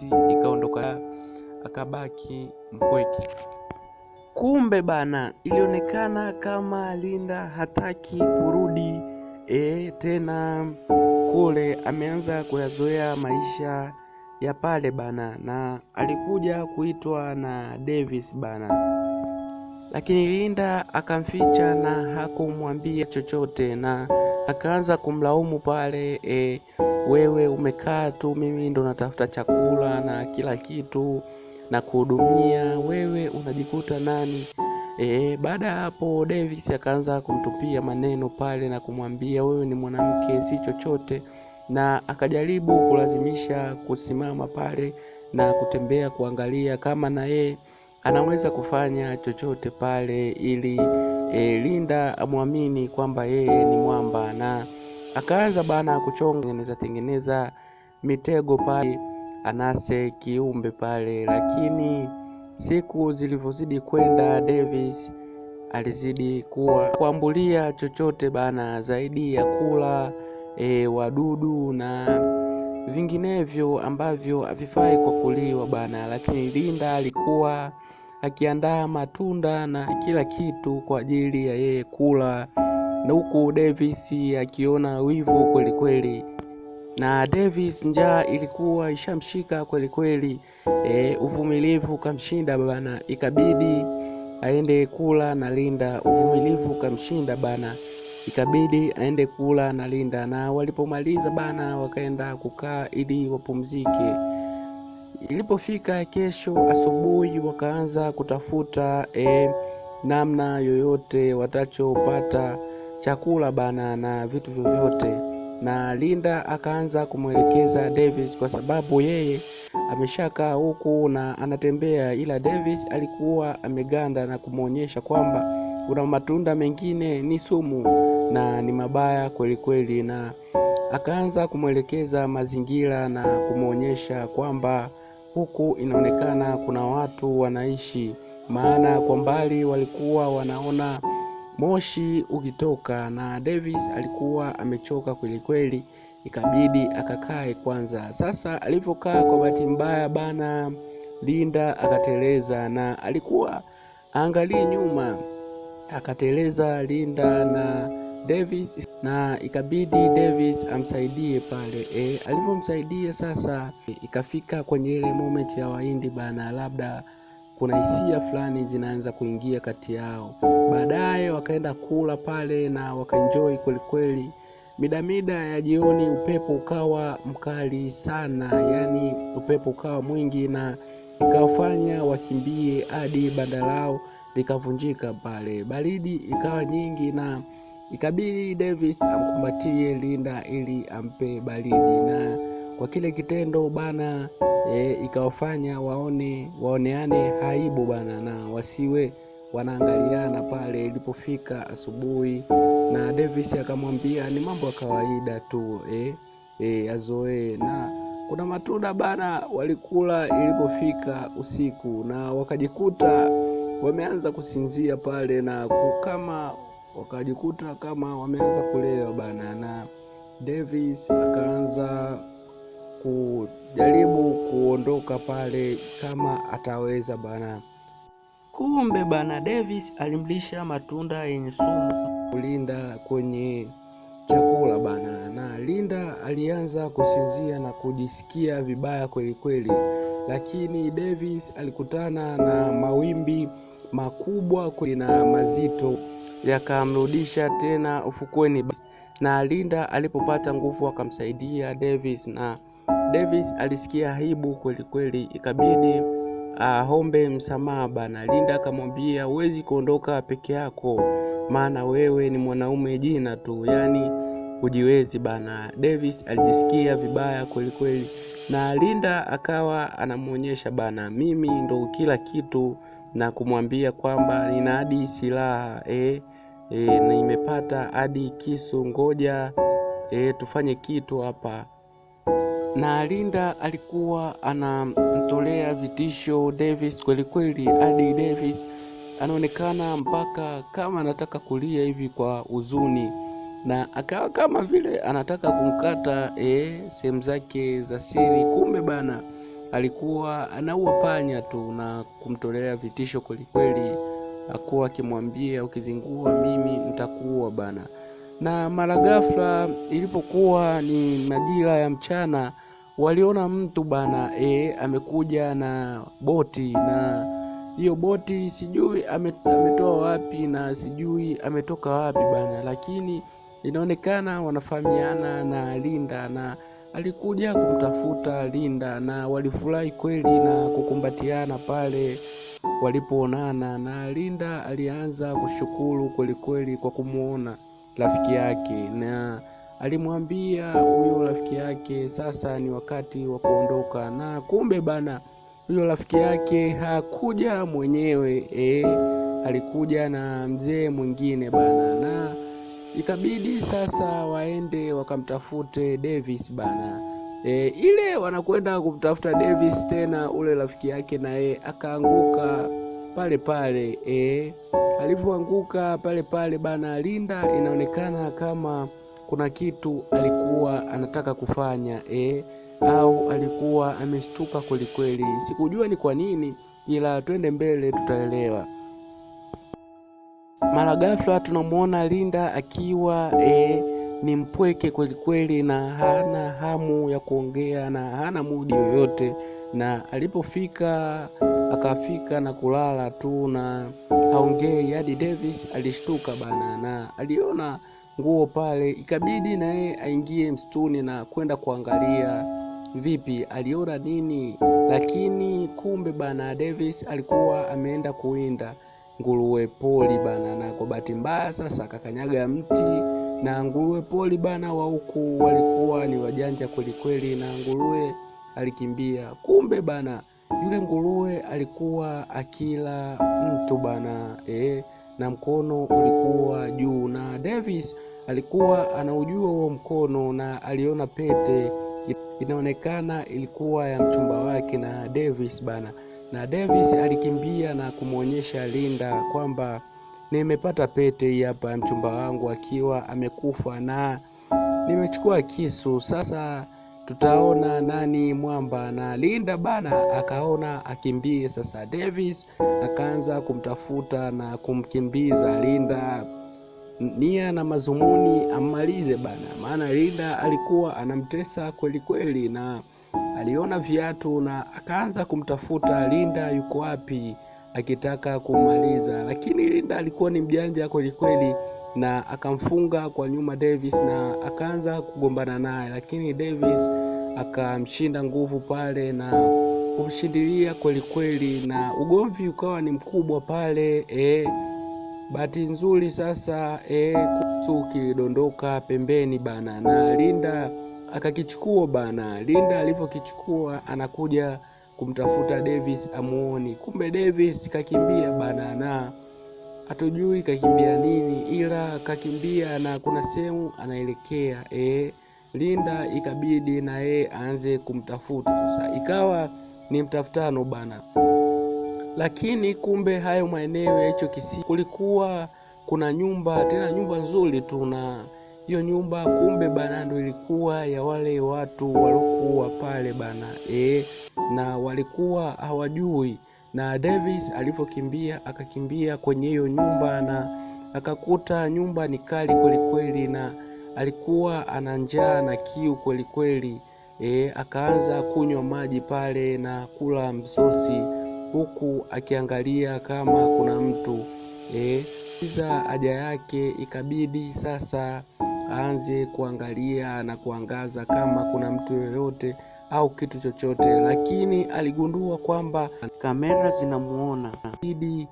Ikaondoka akabaki mpweke. Kumbe bana, ilionekana kama Linda hataki kurudi tena kule, ameanza kuyazoea maisha ya pale bana, na alikuja kuitwa na Davis bana, lakini Linda akamficha na hakumwambia chochote, na akaanza kumlaumu pale, wewe umekaa tu, mimi ndo natafuta chakula na kila kitu na kuhudumia, wewe unajikuta nani? Baada ya hapo Davis akaanza kumtupia maneno pale na kumwambia wewe ni mwanamke si chochote, na akajaribu kulazimisha kusimama pale na kutembea kuangalia kama na yeye anaweza kufanya chochote pale ili Linda amwamini kwamba yeye ni mwamba, na akaanza bana kuchonga tengeneza mitego pale anase kiumbe pale. Lakini siku zilivyozidi kwenda, Davis alizidi kuwa kuambulia chochote bana zaidi ya kula wadudu na vinginevyo ambavyo havifai kwa kuliwa bana. Lakini Linda alikuwa akiandaa matunda na kila kitu kwa ajili ya yeye kula, na huku Davis akiona wivu kweli kweli. Na Davis njaa ilikuwa ishamshika kweli kweli, uvumilivu ukamshinda bana, ikabidi aende kula na Linda. Uvumilivu ukamshinda bana, ikabidi aende kula na Linda. Na walipomaliza bana, wakaenda kukaa ili wapumzike. Ilipofika kesho asubuhi, wakaanza kutafuta namna yoyote watachopata chakula bana na vitu vyovyote, na Linda akaanza kumwelekeza Davis kwa sababu yeye ameshakaa huku na anatembea, ila Davis alikuwa ameganda na kumwonyesha kwamba kuna matunda mengine ni sumu na ni mabaya kweli kweli, na akaanza kumwelekeza mazingira na kumwonyesha kwamba huku inaonekana kuna watu wanaishi, maana kwa mbali walikuwa wanaona moshi ukitoka, na Davis alikuwa amechoka kweli kweli, ikabidi akakae kwanza. Sasa alivyokaa, kwa bahati mbaya bana, Linda akateleza, na alikuwa aangalie nyuma, akateleza Linda na Davis, na ikabidi Davis amsaidie pale. Alivyomsaidia sasa, ikafika kwenye ile moment ya Wahindi bana, labda kuna hisia fulani zinaanza kuingia kati yao. Baadaye wakaenda kula pale na wakaenjoy kweli kweli. Mida ya jioni upepo ukawa mkali sana, yani upepo ukawa mwingi na ikawafanya wakimbie hadi banda lao likavunjika pale. Baridi ikawa nyingi na ikabidi Davis amkumbatie Linda ili ampe baridi, na kwa kile kitendo bana ikawafanya waoneane aibu bana, na wasiwe wanaangaliana pale. Ilipofika asubuhi, na Davis akamwambia ni mambo ya kawaida tu, azoee. Na kuna matunda bana walikula ilipofika usiku, na wakajikuta wameanza kusinzia pale, na kama wakajikuta kama wameanza kulewa bana, na Davis akaanza kujaribu kuondoka pale kama ataweza bana. Kumbe bana Davis alimlisha matunda yenye sumu Linda kwenye chakula bana, na Linda alianza kusinzia na kujisikia vibaya kweli kweli, lakini Davis alikutana na mawimbi makubwa na mazito yakamrudisha tena ufukweni, na Linda alipopata nguvu akamsaidia Davis, na Davis alisikia aibu kweli kweli, ikabidi ahombe msamaha bana. Linda akamwambia huwezi kuondoka peke yako, maana wewe ni mwanaume jina tu, yani hujiwezi bana. Davis alijisikia vibaya kweli kweli, na Linda akawa anamuonyesha bana, mimi ndo kila kitu, na kumwambia kwamba nina hadi silaha nimepata hadi kisu, ngoja tufanye kitu hapa. Na Linda alikuwa anamtolea vitisho Davis kweli kweli, hadi Davis anaonekana mpaka kama anataka kulia hivi kwa huzuni, na akawa kama vile anataka kumkata sehemu zake za siri. Kumbe bana Alikuwa anaua panya tu na kumtolea vitisho kwelikweli, akuwa akimwambia ukizingua mimi nitakuua bana. Na mara ghafla ilipokuwa ni majira ya mchana, waliona mtu bana, amekuja na boti, na hiyo boti sijui ametoa wapi na sijui ametoka wapi bana, lakini inaonekana wanafahamiana na Linda na alikuja kumtafuta Linda, na walifurahi kweli na kukumbatiana pale walipoonana, na Linda alianza kushukuru kwelikweli kwa kumuona rafiki yake, na alimwambia huyo rafiki yake sasa ni wakati wa kuondoka. Na kumbe bana, huyo rafiki yake hakuja mwenyewe, alikuja na mzee mwingine bana, na ikabidi sasa waende wakamtafute Davis bana. Ile wanakwenda kumtafuta Davis tena, ule rafiki yake naye akaanguka pale pale. Alivyoanguka pale pale bana, Linda inaonekana kama kuna kitu alikuwa anataka kufanya, au alikuwa ameshtuka kwelikweli. Sikujua ni kwa nini, ila twende mbele tutaelewa. Mara ghafla tunamuona Linda akiwa ni mpweke kwelikweli na hana hamu ya kuongea na hana mudi yoyote, na alipofika akafika na kulala tu na haongei. Hadi Davis alishtuka bana, na aliona nguo pale, ikabidi na yeye aingie msituni na kwenda kuangalia vipi aliona nini, lakini kumbe bana Davis alikuwa ameenda kuwinda nguruwe poli bana, na kwa bahati mbaya sasa akakanyaga mti, na nguruwe poli bana wa huku walikuwa ni wajanja kwelikweli, na nguruwe alikimbia. Kumbe bana yule nguruwe alikuwa akila mtu bana, na mkono ulikuwa juu, na Davis alikuwa anaujua huo mkono na aliona pete inaonekana ilikuwa ya mchumba wake na Davis bana. Na Davis alikimbia na kumwonyesha Linda kwamba nimepata pete hii hapa ya mchumba wangu akiwa amekufa, na nimechukua kisu, sasa tutaona nani mwamba. Na Linda bana akaona akimbie. Sasa Davis akaanza kumtafuta na kumkimbiza Linda, nia na mazumuni ammalize bana, maana Linda alikuwa anamtesa kweli kweli, na aliona viatu na akaanza kumtafuta Linda yuko wapi, akitaka kumaliza, lakini Linda alikuwa ni mjanja kweli kweli na akamfunga kwa nyuma Davis na akaanza kugombana naye, lakini Davis akamshinda nguvu pale na kumshindilia kweli kweli, na ugomvi ukawa ni mkubwa pale. Bahati nzuri sasa kisu kilidondoka pembeni bana, na Linda akakichukua bana. Linda alivyokichukua anakuja kumtafuta Davis amuoni, kumbe Davis kakimbia bana, na hatujui kakimbia nini, ila kakimbia na kuna sehemu anaelekea. Linda ikabidi na yeye aanze kumtafuta sasa, ikawa ni mtafutano bana. Lakini kumbe hayo maeneo ya hicho kisiwa kulikuwa kuna nyumba, tena nyumba nzuri tu, na hiyo nyumba kumbe bana ndo ilikuwa ya wale watu waliokuwa pale bana, na walikuwa hawajui. Na Davis alipokimbia akakimbia kwenye hiyo nyumba na akakuta nyumba ni kali kwelikweli, na alikuwa ana njaa na kiu kwelikweli. Akaanza kunywa maji pale na kula msosi huku akiangalia kama kuna mtu. Haja yake ikabidi sasa aanze kuangalia na kuangaza kama kuna mtu yoyote au kitu chochote, lakini aligundua kwamba kamera zinamuona, ili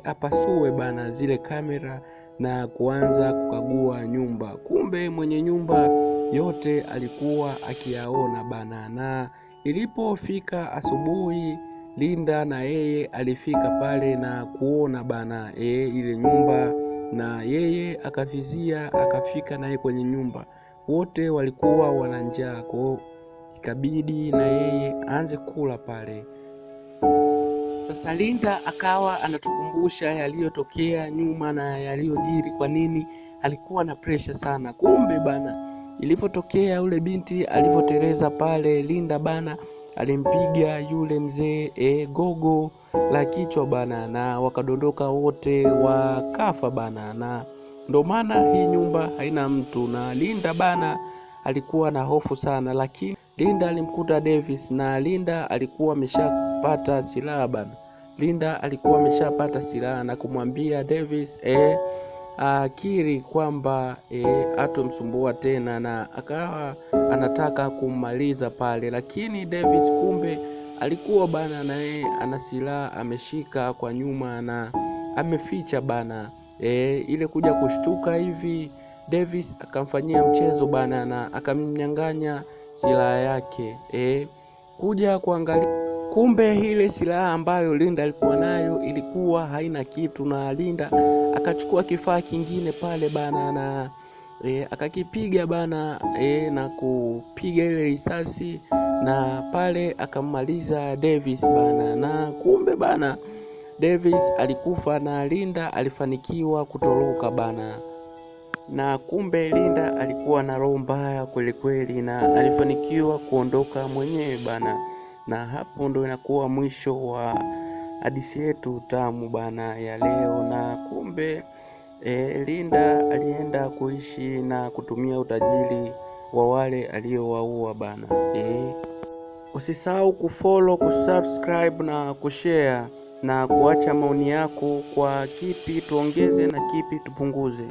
apasue bana zile kamera na kuanza kukagua nyumba. Kumbe mwenye nyumba yote alikuwa akiyaona bana. Na ilipofika asubuhi, Linda na yeye alifika pale na kuona bana ile nyumba, na yeye akavizia akafika naye kwenye nyumba. Wote walikuwa wana njaa, kwa ikabidi na yeye aanze kula pale. Sasa Linda akawa anatukumbusha yaliyotokea nyuma na yaliyojiri, kwa nini alikuwa na pressure sana. Kumbe bana, ilivyotokea ule binti alivyoteleza pale, Linda bana alimpiga yule mzee gogo la kichwa bana, na wakadondoka wote wakafa bana, na ndo maana hii nyumba haina mtu. Na Linda bana alikuwa na hofu sana, lakini Linda alimkuta Davis na Linda alikuwa ameshapata silaha bana. Linda alikuwa ameshapata silaha na kumwambia Davis akiri kwamba hatomsumbua tena, na akawa anataka kummaliza pale, lakini Davis kumbe alikuwa bana na yeye ana silaha ameshika kwa nyuma na ameficha bana. Ile kuja kushtuka hivi Davis akamfanyia mchezo bana na akamnyang'anya silaha yake. Kuja kuangalia kumbe ile silaha ambayo Linda alikuwa nayo ilikuwa haina kitu, na Linda akachukua kifaa kingine pale bana na akakipiga bana na kupiga ile risasi na pale akammaliza Davis bana, na kumbe bana Davis alikufa na Linda alifanikiwa kutoroka bana. Na kumbe Linda alikuwa na roho mbaya kweli kweli, na alifanikiwa kuondoka mwenyewe bana. Na hapo ndo inakuwa mwisho wa hadithi yetu tamu bana ya leo. Na kumbe Linda alienda kuishi na kutumia utajiri wa wale aliowaua bana. Usisahau kufollow, kusubscribe na kushare na kuacha maoni yako kwa kipi tuongeze na kipi tupunguze.